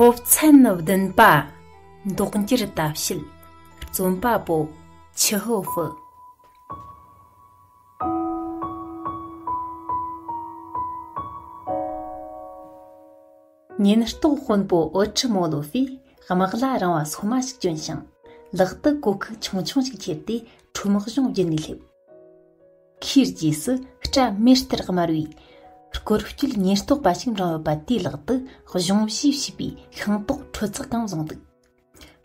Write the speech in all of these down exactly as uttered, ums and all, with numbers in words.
སློབ་ཚན་བདུན་པ། མདོག་འགྱུར་ལྟ་བཤལ། རྩོམ་པ་པོ་ཆུ་ཧོ་ཧྥུ། ཉེན་རྟོག་དཔོན་པོ་ཨོ་ཁྲི་མོ་ལོ་ཧྥིས་དམག་གླ་རིང་བ་སོ་མ་ཞིག་བསྐྱོན་ཞིང་། ལག་ཏུ་གོ་ཁུག་ཆུང་ཆུང་ཞིག་ཁྱེར་ཏེ་ཁྲོམ་གཞུང་བརྒྱུད་ནས་སླེབས། ཁོའི་རྗེས་སུ་སྐྲ་མེ་ལྟར་དམར་བའི་སྐོར་སྐྱོད་ཉེན་རྟོག་པ་ཞིག་འབྲང་ཡོད་པ་དེའི་ལག་ཏུ་གཞུང་བཞེས་བྱས་པའི་ཤིང་ཏོག་ཁྲོ་ཚགས་གང་བཟུང་འདུག།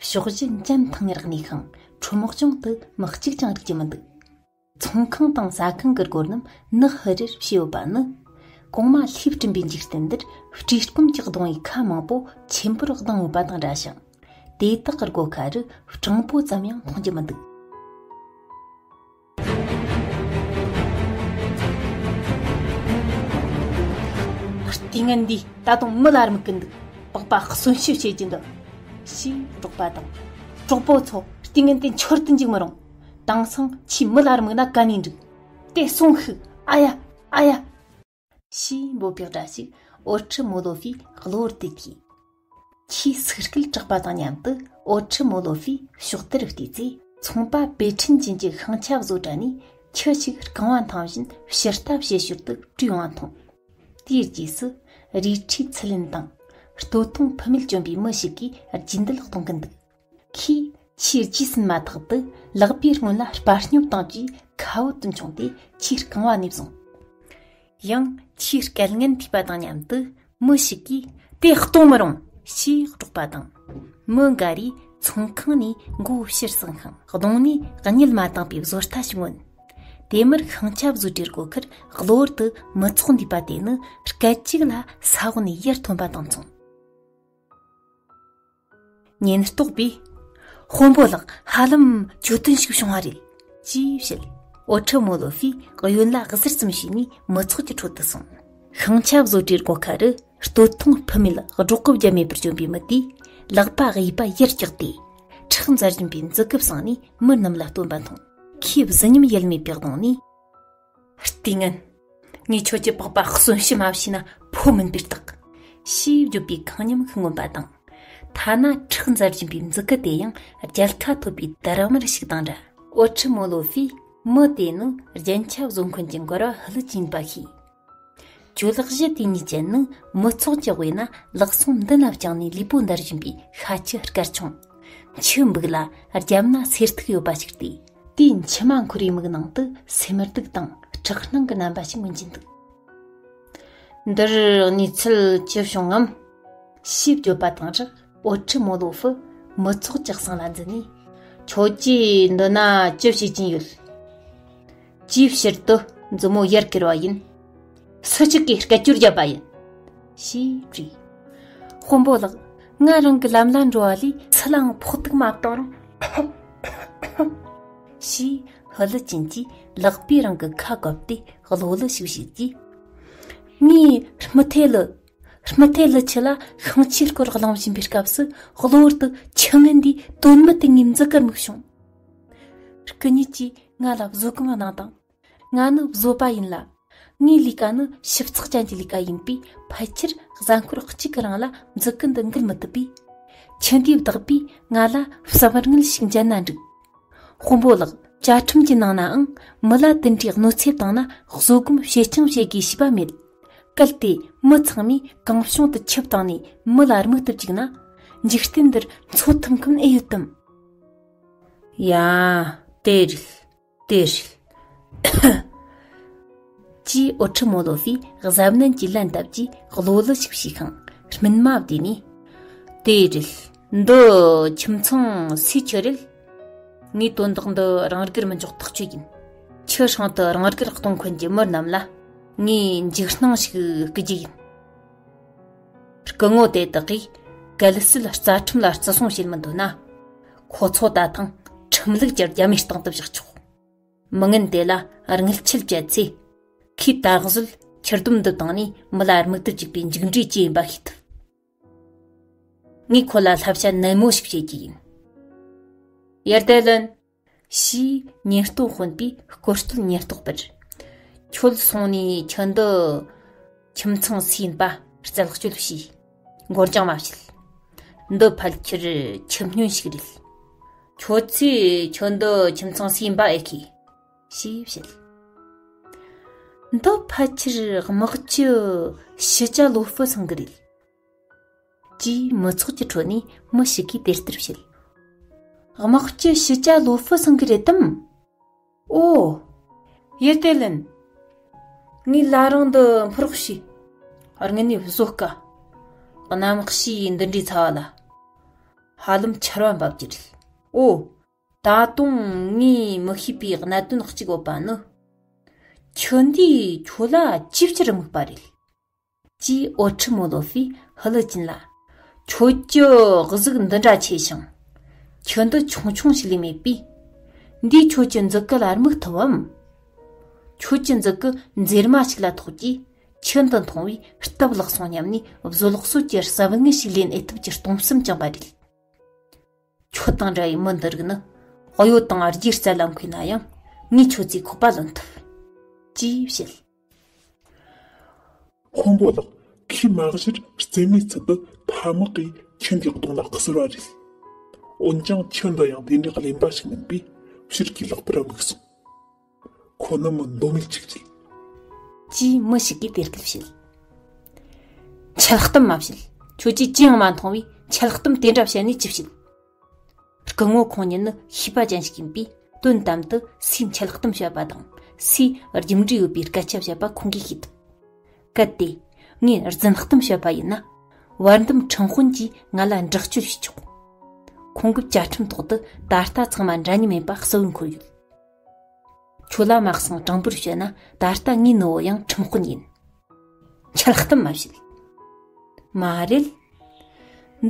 ཕྱོགས་བཞི་འཇམ་ཐང་ངེར་གནས་ཤིང་ཁྲོམ་གཞུང་དུ་མི་གཅིག་ཀྱང་རིག་རྒྱུ་མི་འདུག། ཚོང་ཁང་དང་ཟ་ཁང་གི་སྒོ་རྣམས་ནག་ཧི་རིར་ཕྱེ་ཡོད་པ་ནི། གོང་མ་ལྷས་བསྐྲུན་པའི་འཇིག་རྟེན་འདིར་བཀྲེས་སྐོམ་གྱིས་གདུང་བའི་ཁ་མང་པོ་ཆེན་པོར་གདངས་ཡོད་པ་དང་འདྲ་ཞིང་། དེ་དག་གི་སྒོ་ཁ་རུ་སྤྲང་པོ་ཙམ་ཡང་མཐོང་རྒྱུ་མི་འདུག། ལྟས་ངན་འདིས་ད་དུང་མི་ལ་རྨུག་གིན་འདུག། པགས་པ་གསོན་བཤུ་བྱེད་ཀྱི་འདུག། ཞེས་སྒྲོག་པ་དང་། གྲོགས་པོ་ཚོ། ལྟས་ངན་དེ་འཆོར་དུ་འཇུག་མི་རུང་། དེང་སང་ཁྱིས་མི་ལ་རྨུག་ན་ག་ནས་འགྲིག། དེ་སོང་ཤིག། ཨ་ཡ། ཨ་ཡ། ཞེས་འབོད་པའི་སྒྲ་ཞིག་ཨོ་ཁྲི་མོ་ལོ་ཧྥིའི་གློ་བུར་དུ་ཐོས། ཁོས་སུག་སྐད་གྲགས་པ་དང་མཉམ་དུ་ཨོ་ཁྲི་མོ་ལོ་ཧྥིའི་ཕྱོགས་དེར་བལྟས་ཚེ། ཚོང་པ་པེ་ཁྲིན་ཅན་གྱི་ཤིང་ཆ་བཟོ་གྲྭ་ནས་ཁྱི་ཞིག་རྐང་བ་འཐེན་བཞིན་ཕྱིར་ལྟ་བྱེད་ཞོར་དུ་བྲོས་ཡོང་བ་མཐོང་། དེའི་རྗེས་སུ་རས་ཁྲའི་ཚུལ་ལེན་དང་། སྟོད་ཐུང་ཕུ་མེད་གྱོན་པའི་མི་ཞིག་གིས་རྗེས་འདེད་གཏོང་གིན་འདུག། ཁོས་ཁྱིའི་རྗེས་ཟིན་མ་ཐག་ཏུ་ལག་པའི་སྔོན་ལ་སྤར་སྙོབ་བཏང་རྗེས་ཁ་བོ་དུ་མཆོངས་ཏེ་ཁྱིའི་རྐང་བ་ནས་བཟུང་། ཡང་ཁྱིའི་སྐད་ངན་ཐོས་པ་དང་མཉམ་དུ་མི་ཞིག་གིས་དེ་གཏོང་མི་རུང་ཞེས་སྒྲོག་པ་དང་། མི་འགའ་རེས་ཚོང་ཁང་ནས་མགོ་བོ་ཕྱིར་བསྲིངས་ཤིང་གདོང་ནས་གཉིད་མ་བཏང་པའི་བཟོ་ལྟ་ཞིག་མངོན། དེ་མུར་ཤིང་ཆ་བཟོ་གྲྭའི་སྒོ་ཁར་གློ་བུར་དུ་མི་ཚོགས་འདུས་པ་དེ་ནི་སྐད་ཅིག་ལ་ས་འོག་ནས་ཡར་ཐོན་པ་དང་མཚུངས། ཉེན་རྟོག་པས། དཔོན་པོ་ལགས། ཧ་ལམ་གྱོད་དོན་ཞིག་བྱུང་བ་རེད། ཅེས་བཤད། ཨོ་ཁྲི་མོ་ལོ་ཧྥིས་གཡོན་ལ་གཟིར་ཙམ་བྱས་ནས་མི་ཚོགས་ཀྱི་ཁྲོད་དུ་སོང་། ཤིང་ཆ་བཟོ་གྲྭའི་སྒོ་ཁ་རུ་སྟོད་ཐུང་ཕུ་མེད་སྒྲོག་གི་རྒྱ་མེད་པར་གྱོན་པའི་མི་དེས་ལག་པ་གཡས་པ་ཡར་བཀྱགས་ཏེ། ཁྲག་འཛར་བཞིན་པའི་མཛུབ་གུ་བསྲིངས་ནས་མི་རྣམས་ལ་སྟོན་པ་མཐོང་། ཁོས་བཟི་ཉམས་ཡལ་མེད་པའི་གདོང་ནས། ལྟས་ངན། ངས་ཁྱོད་ཀྱི་པགས་པ་གསོན་བཤུ་མ་བྱས་ན་ཕོ་མིན་པའི་རྟགས། ཞེས་བརྗོད་པའི་ཁང་ཉམས་ཤིག་མངོན་པ་དང་། ཐ་ན་ཁྲག་འཛར་བཞིན་པའི་མཛུ་གུ་དེ་ཡང་རྒྱལ་ཁ་ཐོབ་པའི་དར་དམར་ཞིག་དང་འདྲ། ཨོ་ཁྲི་མོ་ལོ་ཧྥིས་མི་དེ་ནི་རྒྱན་ཆ་བཟོ་མཁན་གྱི་འགོ་ར་ཧི་ལི་ཅིན་པ་ཤེས། ཇོ་ལགས་གཞི་དེ་གཉིས་ཅན་ནི་མི་ཚོགས་ཀྱི་དབུས་ན་ལག་ཟུང་མདུན་ལ་བརྐྱངས་ནས་ལུས་པོ་འདར་བཞིན་པའི་ཤ་ཁྱི་སྐར་ཆུང་། མཆུ་འབུག་ལ་རྒྱབ་ན་སེར་ཐིག་ཡོད་པ་ཞིག་སྟེ། དེའི་མཆི་མ་འཁོར་བའི་མིག་ནང་དུ་སེམས་སྡུག་དང་སྐྲག་སྣང་གི་རྣམ་པ་ཞིག་མངོན་གྱིན་འདུག། འདིར་གནས་ཚུལ་ཅི་བྱུང་ངམ། ཞེས་བརྗོད་པ་དང་སྦྲགས་ཨོ་ཁྲི་མོ་ལོ་ཧྥི་མི་ཚོགས་ཀྱི་གསང་ལ་འཛུལ་ནས། ཁྱོད་ཀྱིས་འདི་ན་ཅི་བྱེད་ཀྱིན་ཡོད། ཅིའི་ཕྱིར་དུ་མཛུབ་མོ་ཡར་ཁྱེར་བ་ཡིན། སུ་གཅིག་གིས་སྐད་ཅོར་བརྒྱབ་པ་ཡིན། ཞེས་དྲིས། དཔོན་པོ་ལགས། ང་རང་གི་ལམ་ལ་འགྲོ་བ་ལས་སུ་ལའང་ཕོག་ཐུག་མ་བཏང་རུང་། ཞེས་ཧི་ལི་ཅན་གྱིས་ལག་པས་རང་གི་ཁ་བཀབ་སྟེ་གློ་ལུ་ཞིག་བྱས་རྗེས། ངས་རྨི་ཐེ་ལི། རྨི་ཐེ་ལི་ཁྱི་ལ་ཤིང་ཆུའི་སྐོར་གླེང་བཞིན་པའི་སྐབས་སུ་གློ་བུར་དུ་ཁྱི་ངན་འདིས་དོན་མེད་དུ་ངའི་མཛུ་གུར་དམིགས་བྱུང་། སྐུ་ཉིད་ཀྱིས་ང་ལ་བཟོད་སྒོམ་གནང་དང་། ང་ནི་བཟོད་པ་ཡིན་ལ། ངའི་ལས་ཀ་ནི་ཞིབ་ཚགས་ཅན་གྱི་ལས་ཀ་ཡིན་པས། ཕལ་ཆེར་གཟའ་འཁོར་གཅིག་གི་རིང་ལ་མཛུ་གུ་འདི་འགུལ་མི་ཐུབ་པས། ཁྱི་འདིས་བདག་པས་ང་ལ་བསམ་དངུལ་ཞིག་འཇལ་ན་འགྲིག། དཔོན་པོ་ལགས། བཅའ་ཁྲིམས་ཀྱི་ནང་ནའང་མི་ལ་དེ་འདྲའི་གནོད་འཚེ་བཏང་ན་བཟོད་སྒོམ་བྱེད་ཅིང་བྱེད་དགོས་ཞེས་པ་མེད། གལ་ཏེ་མི་ཚང་མས་གང་བྱུང་དུ་ཆུ་བཏང་ནས་མི་ལ་རྨུགས་ཐུབ་ཅིག་ན། འཇིག་རྟེན་འདིར་འཚོ་ཐུབ་མཁན་ཨེ་ཡོད་དམ། ཡ། དེ་རེད། དེ་རེད། ཅེས་ཨོ་ཁྲི་མོ་ལོ་ཧྥིས་གཟབ་ནན་གྱིས་ལན་བཏབ་རྗེས་གློ་ལུ་ཞིག་བྱས་ཤིང་སྨིན་མ་བསྡད་ནས། དེ་རེད། འདི་ཁྱིམ་ཚང་སུའི་ཁྱི་རེད། ངས་དོན་དག་འདི་རང་དགར་མི་འཇོག་ཐག་ཆོད་ཡིན། ཁྱི་སྲང་དུ་རང་དགར་གཏོང་མཁན་གྱི་མི་རྣམས་ལ་ངས་འཇིགས་སྣང་ཞིག་སྐུལ་རྒྱུ་ཡིན། སྐུ་ངོ་དེ་དག་གིས་གལ་སྲིད་རྩ་ཁྲིམས་ལ་བརྩི་སྲུང་བྱེད་མི་འདོད་ན། ཁོ་ཚོ་ད་ཐེངས་ཁྲིམས་ལུགས་ཀྱི་རྒྱ་མིའི་སྟེང་དུ་བཞག་ཆོག། མི་ངན་དེ་ལ་དངུལ་ཆད་བཅད་ཚེ། ཁོས་ད་གཟོད་ཁྱི་ལྡོམ་འདི་བཏང་ནས་མི་ལ་རྨུག་རྡེབ་བཅུག་པའི་མཇུག་འབྲས་ཅི་ཡིན་པ་ཤེས་ཐུབ། ངས་ཁོ་ལ་བསླབ་བྱ་ནན་མོ་ཞིག་བྱེད་ཀྱི་ཡིན། ཡར་དེ་ལན། ཞེས་ཉེན་རྟོག་དཔོན་པོས་སྐོར་སྐྱོད་ཉེན་རྟོག་པར། ཁྱོད་སོང་ནས་ཁྱི་འདི་ཁྱིམ་ཚང་སུ་ཡིན་པ་རྩད་གཅོད་བྱས། འགོར་འགྱངས་མ་བྱེད། འདི་ཕལ་ཆེར་ཁྱི་སྨྱོན་ཞིག་རེད། ཁྱོད་ཚོས་ཁྱི་འདི་ཁྱིམ་ཚང་སུ་ཡིན་པ་ཨེ་ཤེས། ཞེས་བཤད། འདི་ཕལ་ཆེར་དམག་སྤྱི་ཕྱི་ཅ་ལོ་ཧྥུ་ཚང་གི་རེད། ཅེས་མི་ཚོགས་ཀྱི་ཁྲོད་ནས་མི་ཞིག་གིས་དེ་ལྟར་བཤད། དམག་སྤྱི་ཕྱི་ཅ་ལོ་ཧྥུ་ཚང་གི་རེད་དམ། ཨོ། ཡེར་ཏེ་ལན། ངའི་ལྭ་རིང་འདི་འཕུར་རོགས་བྱོས། དངོས་གནས་བཟོ་དཀའ། གནམ་གཤིས་འདི་འདྲའི་ཚ་བ་ལ། ཧ་ལམ་ཆར་བ་འབབ་ཀྱི་རེད། ཨོ། ད་དུང་ངས་མི་ཤེས་པའི་གནད་དོན་གཅིག་ཡོད་པ་ནི། ཁྱི་འདིས་ཁྱོད་ལ་ཅིའི་ཕྱིར་དམིགས་པ་རེད། ཅེས་ཨོ་ཁྲི་མོ་ལོ་ཧྥིས་ཧི་ལི་ཅིན་ལ། ཁྱོད་ཀྱི་གཟུགས་འདི་འདྲ་ཆེ་ཞིང་། ཁྱི་འདི་ཆུང་ཆུང་ཞིག་ལས་མེད་པས། འདིས་ཁྱོད་ཀྱི་མཛུབ་གུ་ལ་དམིགས་ཐུབ་བམ། ཁྱོད་ཀྱི་མཛུབ་གུ་མཛེར་མ་ཞིག་ལ་ཐོགས་ཀྱིས། ཁྱི་འདི་མཐོང་བས་སྟབས་ལེགས་སོང་སྙམ་ནས་བཟོད་གསོ་གྱི་ཟབ་དངོས་ཤིག་ལེན་ཨེ་ཐུབ་ཀྱི་སྟོང་བསམ་བཅངས་པ་རེད། ཁྱོད་དང་འདྲ་བའི་མི་འདི་རིགས་ནི་གཡོ་དང་རྒྱུའི་རྩལ་ལ་མཁས་ན་ཡང་ངས་ཁྱོད་ཚོའི་ཁོག་པ་ལོན་ཐུབ། ཅེས་བཤད། དཔོན་པོ་ལགས། ཁོས་མ་གཞིར་རྩེད་མོའི་ཚུལ་དུ་ཐ་མག་གིས་ཁྱི་འདིའི་གདོང་ལ་གསོལ་བ་རེད། འོན་ཀྱང་ཁྱི་འདི་ཡང་དེ་འདྲའི་གླེན་པ་ཞིག་མིན་པས་ཕྱིར་གྱིས་ལེགས་པར་དམིགས་སོང་། ཁོ་ནི་མི་མདོ་མེད་ཅིག་རེད། ཅེས་མི་ཞིག་གིས་དེ་སྐད་བཤད། འཆལ་གཏམ་མ་བཤད། ཁྱོད་ཀྱིས་ཅི་ཡང་མ་མཐོང་བས་འཆལ་གཏམ་དེ་འདྲ་བཤད་ནས་ཅི་བྱེད། སྐུ་ངོ་ཁོང་ཉིད་ནི་ཤེས་པ་ཅན་ཞིག་ཡིན་པས་དོན་དམ་དུ་སུས་འཆལ་གཏམ་བཤད་པ་དང་སུས་རྒྱུ་འབྲས་ཡོད་པའི་སྐད་ཆ་བཤད་པ་ཁོང་གིས་ཤེས་ཐུབ། གལ་ཏེ་ངས་རྫུན་གཏམ་བཤད་པ་ཡིན་ན། བར་འདུམ་ཁྲིམས་དཔོན་གྱིས་ང་ལ་འདྲི་གཅོད་བྱེད་ཆོག་ཁོང་གི་བཅའ་ཁྲིམས་ཐོག་ཏུ་ད་ལྟ་ཚང་མ་འདྲ་མཉམ་ཡིན་པ་གསལ་བོར་འཁོད་ཡོད། ཁྱོད་ལ་མ་གསང་དྲང་པོར་བཤད་ན་ད་ལྟ་ངའི་ནུ་བོ་ཡང་ཁྲིམས་དཔོན་ཡིན། འཆལ་གཏམ་མ་བྱེད། མ་རེད།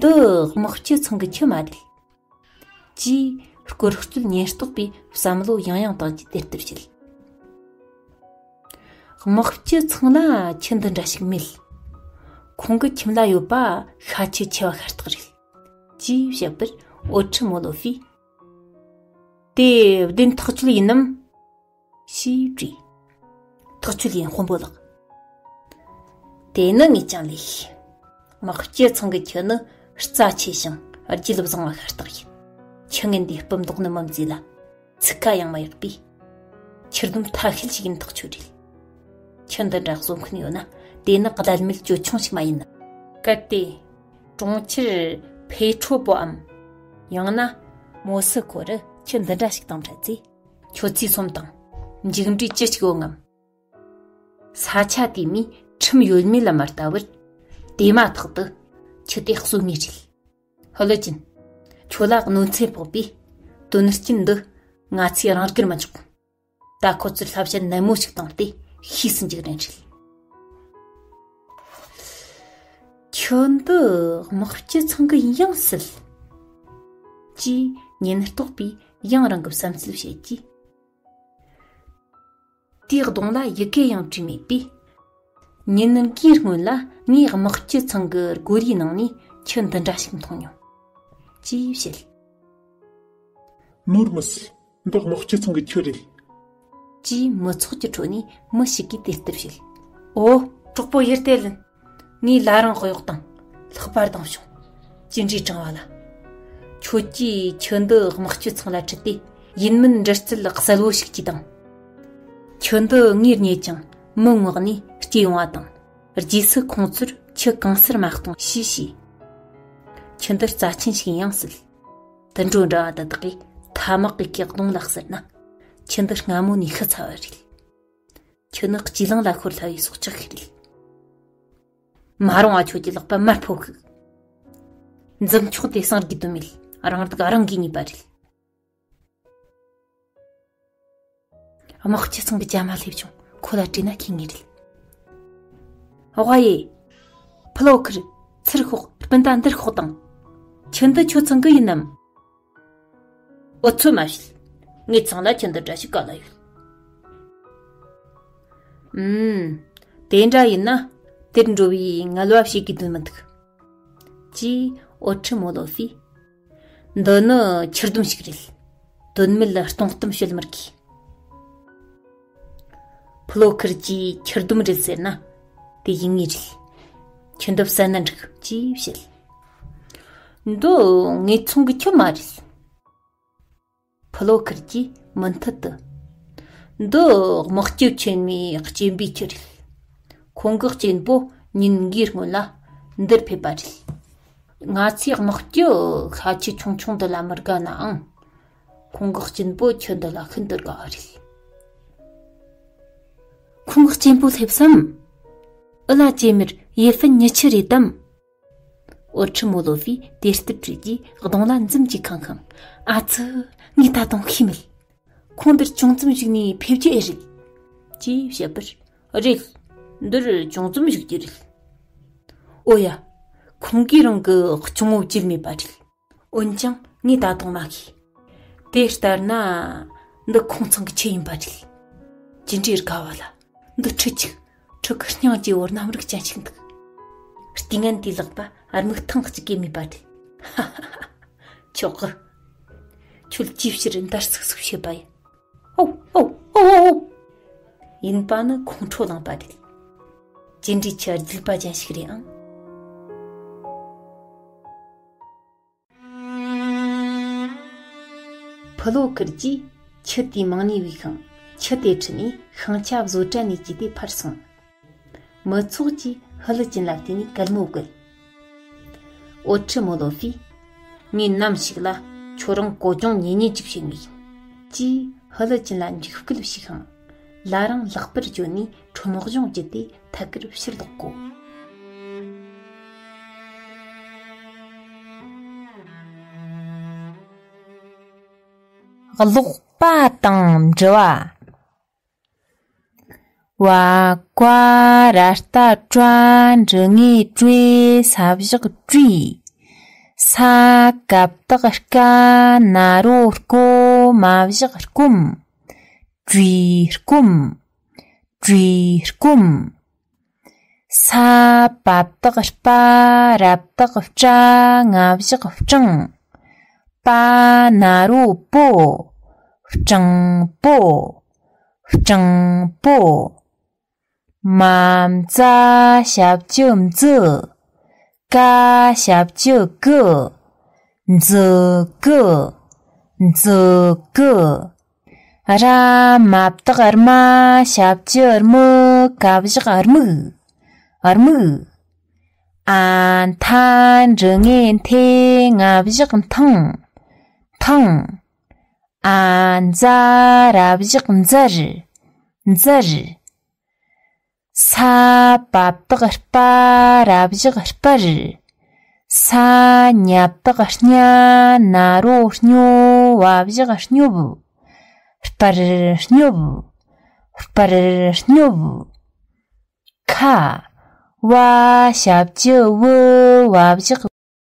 འདི་དམག་སྤྱི་ཚང་གི་ཁྱི་མ་རེད། ཅེས་སྐོར་སྐྱོད་ཉེན་རྟོག་པས་བསམ་བློ་ཡང་ཡང་བཏང་རྗེས་དེ་ལྟར་བཤད། དམག་སྤྱི་ཚང་ལ་ཁྱི་འདི་འདྲ་ཞིག་མེད། ཁོང་གི་ཁྱིམ་ལ་ཡོད་པ་ཤ་ཁྱི་ཆེ་བ་ཤ་སྟག་རེད། ཅེས་བཤད་པར་ཨོ་ཁྲི་མོ་ལོ་ཧྥིས། དེ་བདེན་ཐག་ཆོད་ཡིན་ནམ། ཞེས་དྲིས། ཐག་ཆོད་ཡིན་དཔོན་པོ་ལགས། དེ་ནི་ངས་ཀྱང་ལས་ཤེས། དམག་སྤྱི་ཚང་གི་ཁྱི་ནི་རྩ་ཆེ་ཞིང་རྒྱུད་བཟང་བ་ཤ་སྟག་ཡིན། ཁྱི་ངན་འདིའི་སྤུ་མདོག་ནི་མི་མཛེས་ལ། ཚིག་ཁ་ཡང་མི་ཡག་པས། ཁྱི་སྡོམ་ཐབས་ཤེས་ཤིག་ཡིན་ཐག་ཆོད་རེད། ཁྱི་འདི་འདྲ་གསོ་མཁན་ཡོད་ན་དེ་ནི་བླ་མེད་ཅོལ་ཆུང་ཞིག་མ་ཡིན་ནམ། གལ་ཏེ། གྲོང་ཁྱེར་ཕེ་ཁྲོ་པོའམ། ཡང་ན། མོ་སི་ཁོ་རུ་ཁྱི་འདི་འདྲ་ཞིག་དང་འཕྲད་ཚེ། ཁྱོད་ཚོས་སོམས་དང་། མཇུག་འབྲས་ཅི་ཞིག་ཡོང་ངམ། ས་ཆ་དེ་མིའི་ཁྲིམས་ཡོད་མེད་ལ་མ་ལྟ་བར། དེ་མ་ཐག་ཏུ་ཁྱི་དེ་གསོད་ངེས་རེད། ཧུ་ལི་ཅིན། ཁྱོད་ལ་གནོད་འཚེ་ཕོག་པས། དོན་རྐྱེན་འདི་ང་ཚོས་རང་དགར་མི་འཇོག་ད་ཁོ་ཚོར་བསླབ་བྱ་ནན་མོ་ཞིག་བཏང་སྟེ་ཤེས་སུ་འཇུག་རན་རེད། ཁྱོད་འདི་དམག་སྤྱི་ཚང་གི་ཡང་སྲིད། ཅེས་ཉེན་རྟོག་པས་ཡང་རང་གི་བསམ་ཚུལ་བཤད་ཀྱིས། དེའི་གདོང་ལ་ཡི་གེ་ཡང་བྲིས་མེད་པས། ཉིན་འགའི་སྔོན་ལ་ངས་དམག་སྤྱི་ཚང་གི་སྒོ་རའི་ནང་ནས་ཁྱི་འདི་འདྲ་ཞིག་མཐོང་མྱོང་། ཅེས་བཤད། ནོར་མི་སྲིད། འདི་དམག་སྤྱི་ཚང་གི་ཁྱི་རེད། ཅེས་མི་ཚོགས་ཀྱི་ཁྲོད་ནས་མི་ཞིག་གིས་དེ་ལྟར་བཤད། ཨོ། གྲོགས་པོ་ཡེར་ཏེ་ལིན། ངའི་ལྭ་རིང་གཡོག་དང་། ལྷག་པར་དང་བྱུང་། ཅི་འདྲའི་དྲང་བ་ལ། ཁྱོད་ཀྱིས་ཁྱི་འདི་དམག་སྤྱི་ཚང་ལ་ཁྲིད་དེ། ཡིན་མིན་འདྲི་རྩད་གསལ་བོ་ཞིག་གྱིས་དང་། ཁྱི་འདི་ངས་རྙེད་ཀྱང་མི་ངོགས་ནས་སྐྱེས་ཡོང་བ་དང་། རྗེས་སུ་ཁོང་ཚོར་ཁྱི་གང་སར་མ་གཏོང་ཞེས་ཞུས། ཁྱི་འདི་རྩ་ཆེན་ཞིག་ཡིན་ཡང་སྲིད། དུད་འགྲོ་འདྲ་བ་འདི་དག་གིས་ཐ་མག་གི་གི་གདོང་ལ་ཟེར་ན། ཁྱི་འདི་སྔ་མོ་ནས་ཤི་ཚར་བ་རེད། ཁྱི་ནི་གཅིག་ལང་ལ་ཤོར་སླ་བའི་སྲོག་ཆགས་ཤིག་རེད། མ་རུངས་པ་ཁྱོད་ཀྱི་ལག་པ་མར་ཕོག་གི། འཛུམ་ཆོག་དེ་སང་རྒྱུ་དུ་མེད། རང་སྡུག་རང་གིས་ཉོས་པ་རེད། དམག་སྤྱི་ཚང་གི་རྒྱ་མ་སླེབས་བྱུང་། ཁོ་ལ་དྲིས་ན་ཁེ་ངེས་རེད། ཝ་ཡེ། ཕི་ལོ་ཁིར། ཚུར་ཤོག་སྤུན་ཟླ་འདིར་ཤོག་དང་། ཁྱི་འདི་ཁྱོད་ཚང་གི་ཡིན་ནམ། འུ་ཚོ་མ་བྱེད། ངའི་ཚང་ལ་ཁྱི་འདི་འདྲ་ཞིག་ག་ལ་ཡོད། ཨུམ། དེ་འདྲ་ཡིན་ན། དེར་འགྲོ་བའི་ངལ་བ་བྱེད་དགོས་དོན་མི་འདུག་ཅེས་ཨོ་ཁྲི་མོ་ལོ་ཧྥིས། འདི་ནི་ཁྱི་སྡོམ་ཞིག་རེད། དོན་མེད་ལ་སྟོང་གཏམ་བཤད་མི་དགོས། ཕི་ལོ་ཁིར་གྱིས་ཁྱི་སྡོམ་རེད་ཟེར་ན། དེ་ཡིན་ངེས་རེད། ཁྱི་འདི་བསད་ན་འགྲིག་ཅེས་བཤད། འདི་ངེད་ཚང་གི་ཁྱི་མ་རེད། ཕུ་ལོ་ཁུར་གྱིས་མུ་མཐུད་དུ། འདི་དམག་སྤྱི་ཆེན་མོའི་སྐྱེས་འབུའི་ཁྱི་རེད། ཁོང་གི་གཅེན་པོ་ཉིན་འགའི་སྔོན་ལ་འདིར་ཕེབས་པ་རེད། ང་ཚོའི་དམག་སྤྱི་ཤ་ཁྱི་ཆུང་ཆུང་འདི་ལ་མི་དགའ་ནའང་། ཁོང་གི་གཅེན་པོ་ཁྱི་འདི་ལ་ཤིན་ཏུ་དགའ་བ་རེད། ཁོང་གི་གཅེན་པོ་སླེབས་སམ། འུ་ལ་ཅེ་མིར་ཡེ་ཧྥན་ཉི་ཆི་རེད་དམ། འོ་ཁྲི་མོ་ལོ་ཕིས་དེར་སྟབས་བྲེལ་གྱིས་གདོང་ལ་འཛུམ་གྱིས་ཁང་ཁང་། ཨ་ཙི། ངས་ད་དུང་ཤེས་མེད། ཁོང་འདིར་ཅུང་ཙམ་བཞུགས་ནས་ཕེབས་རྒྱུ་ཨེ་རེད། ཅེས་བཤད་པར། རེད། འདིར་ཅུང་ཙམ་བཞུགས་རྒྱུ་རེད། ཨོ་ཡ། ཁོང་གིས་རང་གི་གཅུང་མོ་བརྗེད་མེད་པ་རེད། འོན་ཀྱང་ངས་ད་དུང་མ་ཤེས། དེ་ལྟར་ན། འདི་ཁོང་ཚང་གི་ཁྱི་ཡིན་པ་རེད། ཅི་འདྲའི་དགའ་བ་ལ། འདི་ཁྲི་གཅིག་ཁྲི་གི་སྙིང་རྗེ་བོར་རྣམ་རིག་ཅན་ཞིག་འདུག་རྟིང་ངན་དེའི་ལག་པ་རྨུགས་ཐང་གཅིག་གིས་མིད་པ་རེད། ཧ་ཧ་ཧ། ཆོག་གི། ཁྱོད་ཅིའི་ཕྱིར་འདར་སིག་སིག་བྱེད་པ་ཡིན། ཨོ་ཨོ་ཨོ་ཨོ། ཡིན་པ་ནི་ཁོང་ཁྲོ་ལངས་པ་རེད། ཅི་འདྲའི་ཁྱི་རྒྱུག་པ་ཅན་ཞིག་རེད་ཨང་། ཕུ་ལོ་ཁུར་གྱིས་ཁྱི་དེའི་མིང་ནས་བོས་ཤིང་། ཁྱི་དེ་ཁྲིད་ནས་ཤིང་ཆ་བཟོ་གྲྭ་ནས་བརྒྱུད་དེ་ཕར་སོང་། མི་ཚོགས་ཀྱིས་ཧུ་ལི་ཅིན་ལ་བལྟས་ནས་གད་མོ་བགད། འོ་ཁྲི་མོ་ལོ་ཕིས། ངས་ནམ་ཞིག་ལ་ཁྱོད་རང་གོ་སྦྱོང་ཉེ་ཉེ་ཅིག་བྱེད་ངེས་ཡིན། ཅེས་ཧུ་ལི་ཅིན་ལ་འཇིགས་སྐུལ་བྱས་ཤིང་། ལ་རང་ལག་པར་བཅོལ་ནས་ཁྲོམ་གཞུང་བརྒྱུད་དེ་ཐད་ཀར་ཕྱིར་ལོག་གོ། ཀློག་པ་དང་འབྲི་བ། བ་ཀ་ར་སྟ་ཀྲ་འབྲི་ང་ཀྲེ་ས་བཞག་ཀྲུའི། ས་ཀ་བཏགས་སྐ་ན་རོ་སྐོ་མ་བཞག་སྐོམ། ཀྲུའི་སྐོམ། ཀྲུའི་སྐོམ། ས་པ་བཏགས་སྤ་ར་བཏགས་སྤྲ་ང་བཞག་སྤྲང་། པ་ན་རོ་པོ། སྤྲང་པོ། སྤྲང་པོ། མ་མཛ་ཞབས་ཀྱུ་མཛུ། ཀ་ཞབས་ཀྱུ་ཀུ། མཛུ་གུ། མཛུ་གུ། ར་མ་བཏགས་རྨ་ཞབས་ཀྱུ་རྨུ་ག་བཞག་རྨུག། རྨུག། ཨ་མཐའ་འབྲི་ང་མཐེ་ང་བཞག་མཐང་། མཐང་། ཨ་མཛ་ར་བཞག་མཛར། མཛར། ས་པ་བཏགས་སྤ་ར་བཞག་སྤར། ས་ཉ་བཏགས་སྙ་ན་རོ་སྙོ་བ་བཞག་སྙོབ། སྤར་སྙོབ། སྤར་སྙོབ། ཁ། བ་ཞབས་ཀྱུ་བུ་བ་བཞག